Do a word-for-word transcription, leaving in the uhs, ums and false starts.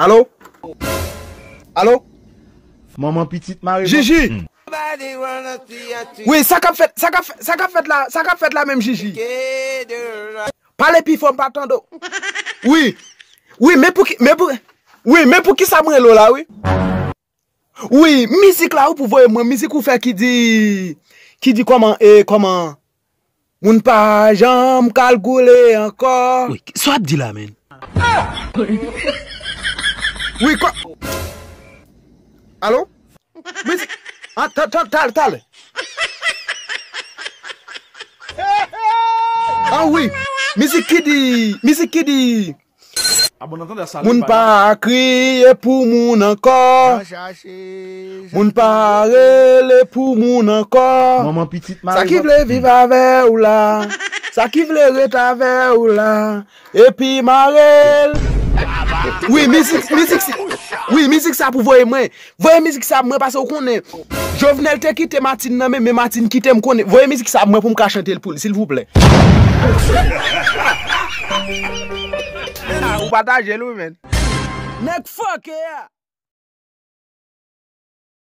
Alo? Alo? Manman pitit mare. Jiji! Wi, sa k ap fèt, sa k ap fèt, sa k ap fèt la, sa k ap fèt la menm, Jiji? Pale pi fò, m pa tande w. Wi. Wi, men pou ki, men pou, wi, men pou ki sa m rele w la, wi? Wi, mizik la ou pou voye mwen, mizik ou fè ki di, ki di kòman, e, kòman, moun pa janm kalkile ankò. Wi, sa w ap di la, menm? Wi, kò. Alo? Mizik. Ah, ta, ta, ta, talè. Ah wi. Mizik ki di, mizik ki di. Moun pa kriye pou moun ankò. Moun pa rele pou moun ankò. Manman pitit mare. Sa ki vle viv avè w la. Sa ki vle ret avè w la. Epi mare l. Wi, mizik, mizik, wi, mizik sa pou voye mwen. Voye mizik sa mwen, pase w konnen Jovenel te kite Martine nan men, men Martine kite m, konnen. Voye mizik sa mwen pou m ka chante l pou l, silvouplè. Ou pataje l, wi, men. Nèg fòkè a.